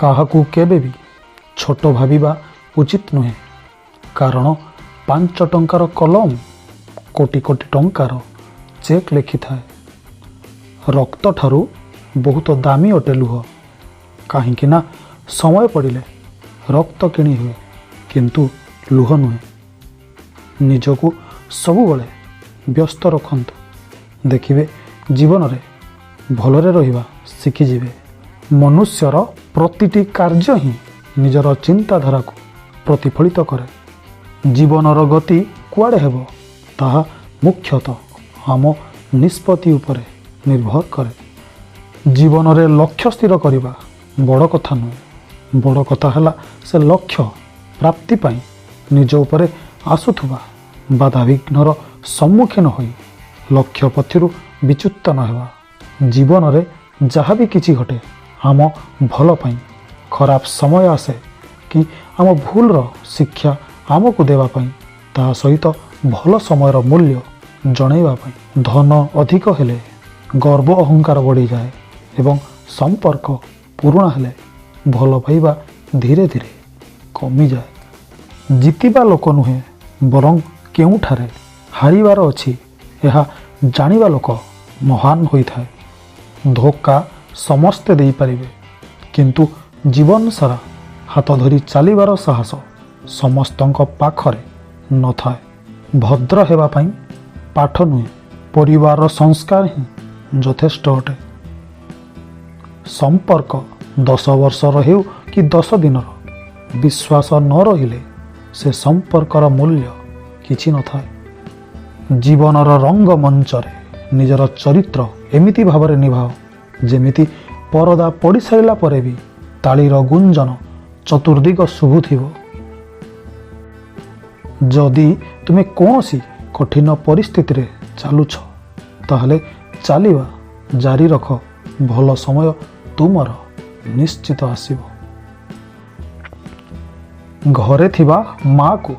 କାହାକୁ କେବେ ବି ଛୋଟ ଭାବିବା ଉଚିତ ନୁହେଁ, କାରଣ 5 ଟଙ୍କାର କଲମ କୋଟି କୋଟି ଟଙ୍କାର ଚେକ୍ ଲେଖିଥାଏ। ରକ୍ତଠାରୁ ବହୁତ ଦାମୀ ଅଟେ ଲୁହ, କାହିଁକି ନା ସମୟ ପଡ଼ିଲେ ରକ୍ତ କିଣି ହୁଏ, କିନ୍ତୁ ଲୁହ ନୁହେଁ। ନିଜକୁ ସବୁବେଳେ ବ୍ୟସ୍ତ ରଖନ୍ତୁ, ଦେଖିବେ ଜୀବନରେ ଭଲରେ ରହିବା ଶିଖିଯିବେ। ମନୁଷ୍ୟର ପ୍ରତିଟି କାର୍ଯ୍ୟ ହିଁ ନିଜର ଚିନ୍ତାଧାରାକୁ ପ୍ରତିଫଳିତ କରେ। ଜୀବନର ଗତି କୁଆଡ଼େ ହେବ, ତାହା ମୁଖ୍ୟତଃ ଆମ ନିଷ୍ପତ୍ତି ଉପରେ ନିର୍ଭର କରେ। ଜୀବନରେ ଲକ୍ଷ୍ୟ ସ୍ଥିର କରିବା ବଡ଼ କଥା ନୁହେଁ, ବଡ଼ କଥା ହେଲା ସେ ଲକ୍ଷ୍ୟ ପ୍ରାପ୍ତି ପାଇଁ ନିଜ ଉପରେ ଆସୁଥିବା ବାଧାବିଘ୍ନର ସମ୍ମୁଖୀନ ହୋଇ ଲକ୍ଷ୍ୟ ପଥରୁ ବିଚ୍ୟୁତ ନ ହେବା। ଜୀବନରେ ଯାହା ବି କିଛି ଘଟେ, ଆମ ଭଲ ପାଇଁ। ଖରାପ ସମୟ ଆସେ କି ଆମ ଭୁଲର ଶିକ୍ଷା ଆମକୁ ଦେବା ପାଇଁ, ତାହା ସହିତ ଭଲ ସମୟର ମୂଲ୍ୟ ଜଣାଇବା ପାଇଁ। ଧନ ଅଧିକ ହେଲେ ଗର୍ବ ଅହଙ୍କାର ବଢ଼ିଯାଏ ଏବଂ ସମ୍ପର୍କ ପୁରୁଣା ହେଲେ ଭଲ ପାଇବା ଧୀରେ ଧୀରେ କମିଯାଏ। ଜିତିବା ଲୋକ ନୁହେଁ, ବରଂ କେଉଁଠାରେ ହାରିବାର ଅଛି, ଏହା ଜାଣିବା ଲୋକ ମହାନ ହୋଇଥାଏ। ଧୋକା ସମସ୍ତେ ଦେଇପାରିବେ, କିନ୍ତୁ ଜୀବନ ସାରା ହାତ ଧରି ଚାଲିବାର ସାହସ ସମସ୍ତଙ୍କ ପାଖରେ ନଥାଏ। ଭଦ୍ର ହେବା ପାଇଁ ପାଠ ନୁହେଁ, ପରିବାରର ସଂସ୍କାର ହିଁ ଯଥେଷ୍ଟ ଅଟେ। ସମ୍ପର୍କ 10 ବର୍ଷର ହେଉ କି 10 ଦିନର, ବିଶ୍ୱାସ ନ ରହିଲେ ସେ ସମ୍ପର୍କର ମୂଲ୍ୟ କିଛି ନଥାଏ। ଜୀବନର ରଙ୍ଗମଞ୍ଚରେ ନିଜର ଚରିତ୍ର ଏମିତି ଭାବରେ ନିଭାଅ, ଯେମିତି ପରଦା ପଡ଼ିସାରିଲା ପରେ ବି ତାଳିର ଗୁଞ୍ଜନ ଚତୁର୍ଦିଗ ଶୁଭୁଥିବ। ଯଦି ତୁମେ କୌଣସି କଠିନ ପରିସ୍ଥିତିରେ ଚାଲୁଛ, ତାହେଲେ ଚାଲିବା ଜାରି ରଖ। ଭଲ ସମୟ ତୁମର ନିଶ୍ଚିତ ଆସିବ। ଘରେ ଥିବା ମାକୁ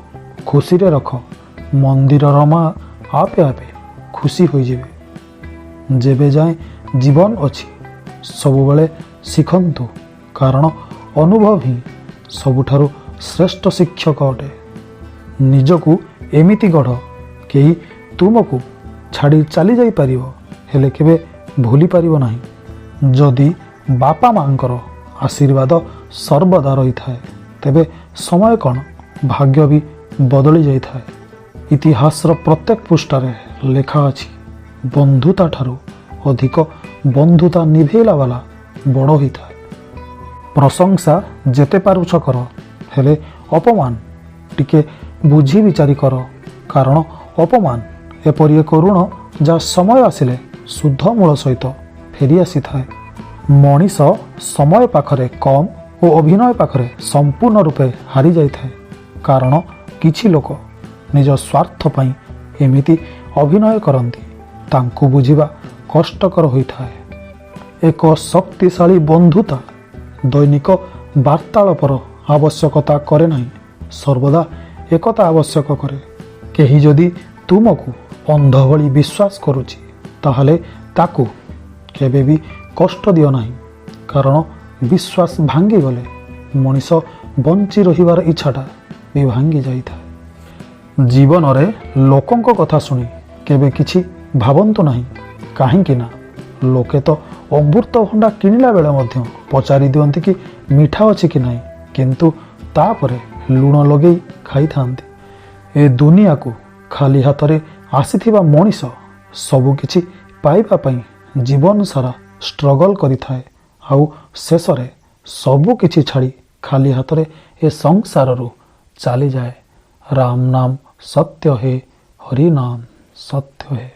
ଖୁସିରେ ରଖ, ମନ୍ଦିରର ମା ଆପେ ଆପେ ଖୁସି ହୋଇଯିବେ। ଯେବେ ଯାଏଁ ଜୀବନ ଅଛି, ସବୁବେଳେ ଶିଖନ୍ତୁ, କାରଣ ଅନୁଭବ ହିଁ ସବୁଠାରୁ ଶ୍ରେଷ୍ଠ ଶିକ୍ଷକ ଅଟେ। ନିଜକୁ ଏମିତି ଗଢ଼, କେହି ତୁମକୁ ଛାଡ଼ି ଚାଲି ଯାଇପାରିବ, ହେଲେ କେବେ ଭୁଲି ପାରିବ ନାହିଁ। ଯଦି ବାପା ମାଙ୍କର ଆଶୀର୍ବାଦ ସର୍ବଦା ରହିଥାଏ, ତେବେ ସମୟ କ'ଣ, ଭାଗ୍ୟ ବି ବଦଳି ଯାଇଥାଏ। ଇତିହାସର ପ୍ରତ୍ୟେକ ପୃଷ୍ଠାରେ ଲେଖା ଅଛି, ବନ୍ଧୁତା ଠାରୁ ଅଧିକ ବନ୍ଧୁତା ନିଭେଇଲା ବାଲା ବଡ଼ ହୋଇଥାଏ। ପ୍ରଶଂସା ଯେତେ ପାରୁଛ କର, ହେଲେ ଅପମାନ ଟିକେ ବୁଝି ବିଚାରି କର, କାରଣ ଅପମାନ ଏପରି ଏକ ଋଣ, ଯାହା ସମୟ ଆସିଲେ ସୁଧ ମୂଳ ସହିତ ଫେରି ଆସିଥାଏ। ମଣିଷ ସମୟ ପାଖରେ କମ୍ ଓ ଅଭିନୟ ପାଖରେ ସମ୍ପୂର୍ଣ୍ଣ ରୂପେ ହାରି ଯାଇଥାଏ, କାରଣ କିଛି ଲୋକ ନିଜ ସ୍ୱାର୍ଥ ପାଇଁ ଏମିତି ଅଭିନୟ କରନ୍ତି, ତାଙ୍କୁ ବୁଝିବା କଷ୍ଟକର ହୋଇଥାଏ। ଏକ ଶକ୍ତିଶାଳୀ ବନ୍ଧୁତା ଦୈନିକ ବାର୍ତ୍ତାଳାପର ଆବଶ୍ୟକତା କରେ ନାହିଁ, ସର୍ବଦା ଏକତା ଆବଶ୍ୟକ କରେ। କେହି ଯଦି ତୁମକୁ ଅନ୍ଧ ଭଳି ବିଶ୍ୱାସ କରୁଛି, ତାହେଲେ ତାକୁ କେବେ ବି କଷ୍ଟ ଦିଅ ନାହିଁ, କାରଣ ବିଶ୍ୱାସ ଭାଙ୍ଗିଗଲେ ମଣିଷ ବଞ୍ଚି ରହିବାର ଇଚ୍ଛାଟା ବି ଭାଙ୍ଗି ଯାଇଥାଏ। ଜୀବନରେ ଲୋକଙ୍କ କଥା ଶୁଣି କେବେ କିଛି ଭାବନ୍ତୁ ନାହିଁ, କାହିଁକି ନା ଲୋକେ ତ ଅମୃତଭଣ୍ଡା କିଣିଲା ବେଳେ ମଧ୍ୟ ପଚାରି ଦିଅନ୍ତି କି ମିଠା ଅଛି କି ନାହିଁ, କିନ୍ତୁ ତାପରେ ଲୁଣ ଲଗେଇ ଖାଇଥାନ୍ତି। ଏ ଦୁନିଆକୁ ଖାଲି ହାତରେ ଆସିଥିବା ମଣିଷ ସବୁକିଛି ପାଇବା ପାଇଁ ଜୀବନ ସାରା ଷ୍ଟ୍ରଗଲ୍ କରିଥାଏ ଆଉ ଶେଷରେ ସବୁ କିଛି ଛାଡ଼ି ଖାଲି ହାତରେ ଏ ସଂସାରରୁ ଚାଲିଯାଏ। ରାମ ନାମ ସତ୍ୟ ହେ, ହରି ନାମ ସତ୍ୟ ହେ।